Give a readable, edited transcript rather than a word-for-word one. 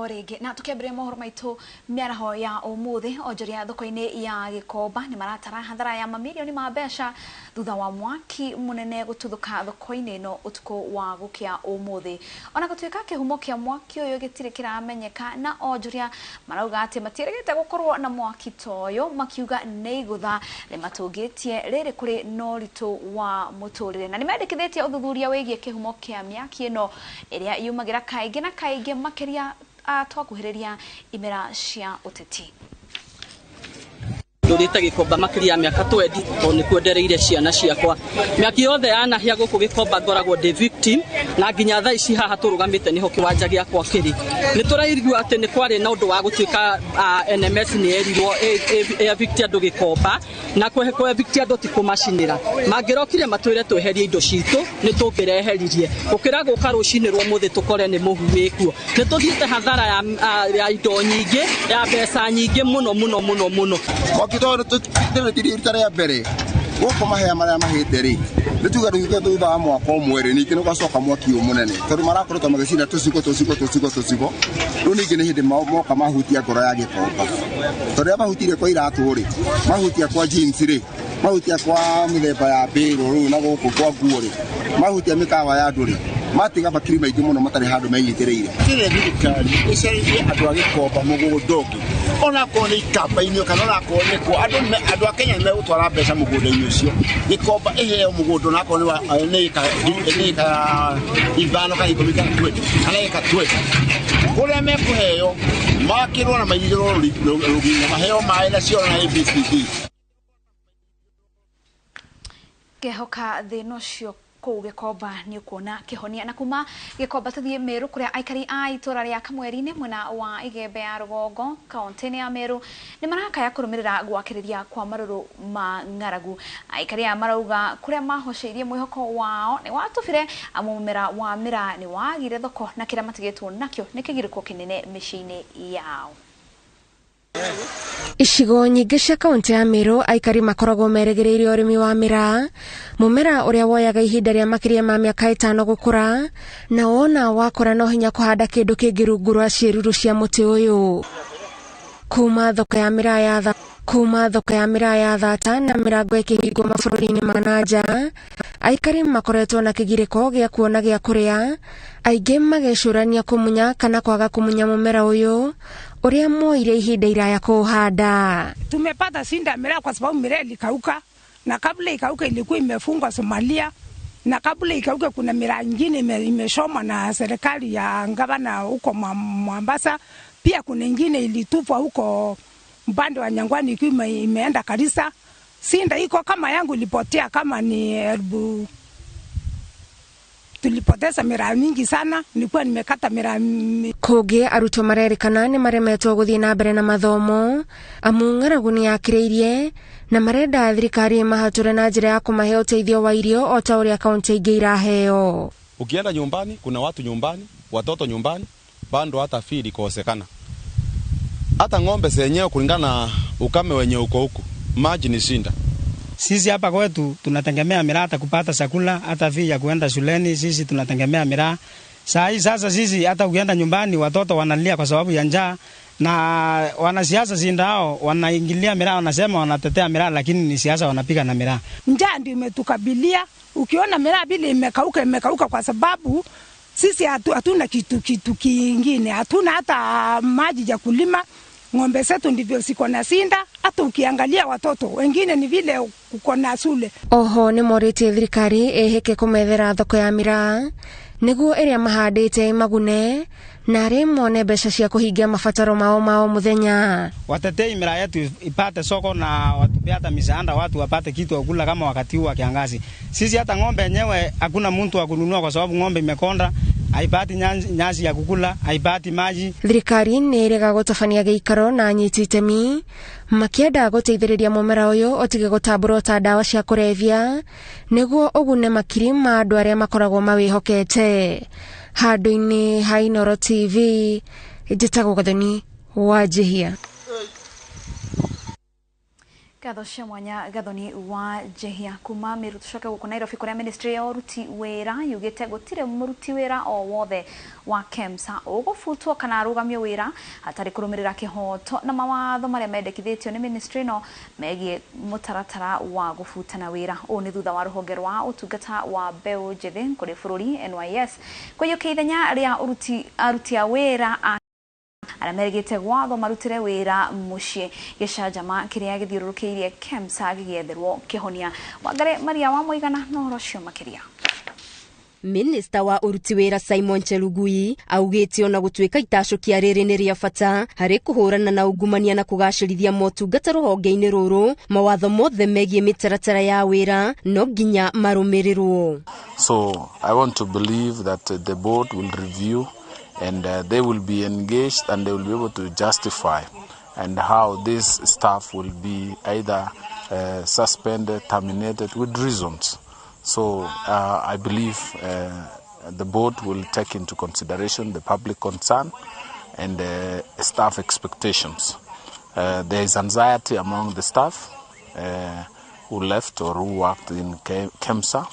O rĩngĩ na tũkĩambĩrĩria mohoro maitũ mĩaraho ya ũmũthĩ, onjoria thoko-inĩ ya Gĩkomba nĩ maratara hathara ya mamirioni ma mbeca thutha wa mwaki mũnene gũtuthũka thoko-inĩ ĩno ũtukũ wa gũkĩa ũmũthĩ. Ona gũtuĩka kĩhumo kĩa mwaki ũyũ gĩtirĩ kĩramenyeka, na onjoria marauga atĩ matiĩrĩgĩte gũkorwo na mwaki ta ũyũ, makiuga nĩ igũtha rĩmatũngĩtie rĩrĩ kũrĩ na ũritũ wa mũtũrĩre, na nĩmendekithĩtie ũthuthuria wĩgiĩ kĩhumo kĩa mĩaki ĩno ĩrĩa yumagĩra kaingĩ na kaingĩ makĩria twakuhĩrĩria imera cia ũteti. Ndũrĩte Gĩkomba makĩria ya mĩaka 20 tondũ nĩkuo ndereire ciana ciakwa. Mĩaki yothe yanahĩa gũkũ Gĩkomba ngoragwo ndĩ victim, na nginya thaa ici haha tũrũgamĩte nĩho kĩwanja gĩakwa kĩrĩ. Nĩ tũraigua atĩ nĩ kwarĩ na ũndũ wa gũtuĩka NMS nĩ yerirwo evict andũ Gĩkomba, na kũ-evict andũ ti kũmacinĩra. Mangĩrokire matwĩre tweherie indo citũ, nĩ tũngĩreheririe. Gũkĩra gũka rũcinĩ rwa ũmũthĩ tũkore nĩ mũhu wĩkuo. Nĩ tũthiĩte hathara ya indo nyingĩ, ya mbeca nyingĩ mũno mũno mũno mũno. Mwaki tondũ tũtirĩ rita rĩa mbere gũkũ mahĩa marĩa mahĩte rĩ, nĩ tuge rĩu thutha wa mwaka ũmwe rĩ, ningĩ nĩ ũgacoka mwaki ũyũ mũnene tondũ marakoretwo magĩcina tũcigo tũcigo tũcigo tũcigo. Rĩu ningĩ nĩ hĩndĩ moka mahutia ngoro ya Gĩkomba, tondũ rĩrĩa mahutirie kwa iratũ rĩ, mahutia kwa jeans rĩ, mahutia kwa mĩthemba ya mbĩrũ rĩu na gũkũ kwa nguo rĩ, mahutia mĩkawa ya andũ rĩ, matiga makiri maingĩ mũno matarĩ handũ menyitĩrĩire. Kĩrĩa thirikari ĩcarĩrie andũ a Gĩkomba mũgũnda ũngĩ, onakorwo nĩ ikamba-inĩ kana onakorwo nĩ kũ, andũ a Kenya nĩ megũtwara mbeca mũgũnda-inĩ ũcio. Gĩkomba ĩheo mũgũnda onakorwo nĩ ĩka 5 kana 10 kana 20 kana ĩka 20, kũrĩa mekũheo makĩrwo na maigĩrwo rũgiri na maheo maĩ na cioro na ABCD. Ngehoka thĩna ũcio kũu Gĩkomba nĩ ũkuona kĩhonia. Na kuma Gĩkomba tũthiĩ Meru kũrĩa aikari a itũra rĩa Kamweri-inĩ mwena wa Igembe ya rũgongo kaunti-inĩ ya Meru nĩ marakaya kũrũmĩrĩra gwakĩrĩria kwa marũrũ ma ng'aragu. Aikari aya marauga kũrĩa mahoceirie mwĩhoko wao nĩ watũbire, amu mũmera wa mĩraa nĩ wagire thoko na kĩrĩa matigĩtwo nakĩo nĩ kĩgirĩko kĩnene mĩciĩ-inĩ yao. Icigo nyingĩ cia kaunti ya Meru aikari makoragwo meregereirie ũrĩmi wa mĩraa, mũmera ũrĩa woyaga ihinda rĩa makĩria ma mĩaka 5 gũkũra, na wona wakũra no hinya kũhanda kĩndũ kĩngĩ rungu rwa ciĩruru cia mũtĩ ũyũ. Kuma thoko ya mĩraa ya tha kuma thoko ya mĩraa ya thata na mĩrango ĩkĩhingwo mabũrũri-inĩ ma na nja, aikari makoretwo na kĩgirĩko gĩa kuona gĩa kũrĩa, aingĩ magecũrania kũmunya kana kwaga kũmunya mũmera ũyũ ũrĩa moire ihinda iraya kũũhanda. Tumepata shinda miraa kwa sababu miraa ilikauka, na kabla ikauka ilikuwa imefungwa Somalia, na kabla ikauka kuna miraa nyingine imeshomwa na serikali ya gavana huko Mombasa, pia kuna nyingine ilitupwa huko upande wa Nyangwani ikiwa imeenda Karisa. Sinda iko kama yangu ilipotea kama ni elfu, tulipoteza miraa mingi sana, nilikuwa nimekata miraa Kũngĩ arutwo marerĩkana nĩ maremetwo gũthiĩ na mbere na mathomo amu ng'aragu nĩ yakĩrĩirie na marenda thirikari ĩmahatũre na njĩra ya kũmahe ũteithio wa irio o ta ũrĩa kaunti ingĩ iraheo. Ukienda nyumbani kuna watu nyumbani, watoto nyumbani, bado hata feed ikosekana. Hata ng'ombe zenyewe kulingana na ukame wenye uko huku, maji ni shinda. Sisi hapa kwetu tunategemea miraa hata kupata chakula, hata fee ya kuenda shuleni, sisi tunategemea miraa. Saa hii sasa sisi hata ukienda nyumbani watoto wanalia kwa sababu ya njaa, na wanasiasa zinda hao wanaingilia miraa, wanasema wanatetea miraa, lakini ni siasa wanapiga na miraa. Njaa ndio imetukabilia. Ukiona miraa vile imekauka, imekauka kwa sababu sisi hatuna kitu kingine, hatuna hata maji ya kulima. Ng'ombe zetu ndivyo ziko na sinda, hata ukiangalia watoto wengine ni vile kuko na shule. Oho nĩ morĩtie thirikari ĩhĩke kũmethera thoko ya miraa nĩguo ĩrĩa mahandĩte magune na arĩa mone mbeca cia kũhingia mabataro mao ma o mũthenya. Watetei miraa yetu ipate soko na watupe hata misaada, watu wapate kitu ya kula kama wakati huu wa kiangazi. Sisi hata ng'ombe yenyewe hakuna mtu wa kununua kwa sababu ng'ombe imekonda, haipati nyasi ya kukula, haipati maji. Thirikari nĩ ĩrega gũtabania gĩikaro na anyiti itemi makĩenda gũteithĩrĩria mũmera ũyũ ũtige gũtambũrwo ta ndawa cia kũrebia nĩguo ũgune makiri ma andũ arĩa makoragwo mawĩhokete. Handũ-inĩ ha Inooro TV, njĩtagwo Gathoni wa Njihia. Ngatho cia mwanya Gathoni wa Njehia. Kuma Meru tucoke guku Nairobi, kuria ministry ya uruti wira yugite gutire muruti wira o wothe wa KEMSA ugubutwo kana arugamio wira hatari kurumirira kihoto na mawatho maria mendekithitio ni ministry ino megie mutaratara wa gubutana wira. Uu ni thutha wa ruhonge rwa utungata wa mbeũ njithi kuri bururi NYS kũiyũkia ithenya ria aruti a wira a arĩa merĩgĩte gwatho marutĩre wĩra mũciĩ. Gĩcanjama kĩrĩa gĩthiũrũrũkĩirie KEMSA gĩgĩetherwo kĩhonia. Wangari Maria wa Mũigana na ũhoro ũcio makĩria. Minista wa uruti wira Simon Chelugui augĩte ona gũtuĩka itacũkia rĩrĩ nĩ rĩa bata harĩ kũhũrana na ungumania na kũgacĩrithia motungata rũhonge-inĩ rũrũ, mawatho mothe megiĩ mĩtaratara ya wĩra no nginya marũmĩrĩrwo. So I want to believe that the board will review and they will be engaged and they will be able to justify and how this staff will be either suspended, terminated with reasons. So I believe the board will take into consideration the public concern and staff expectations. There is anxiety among the staff who left or who worked in KEMSA.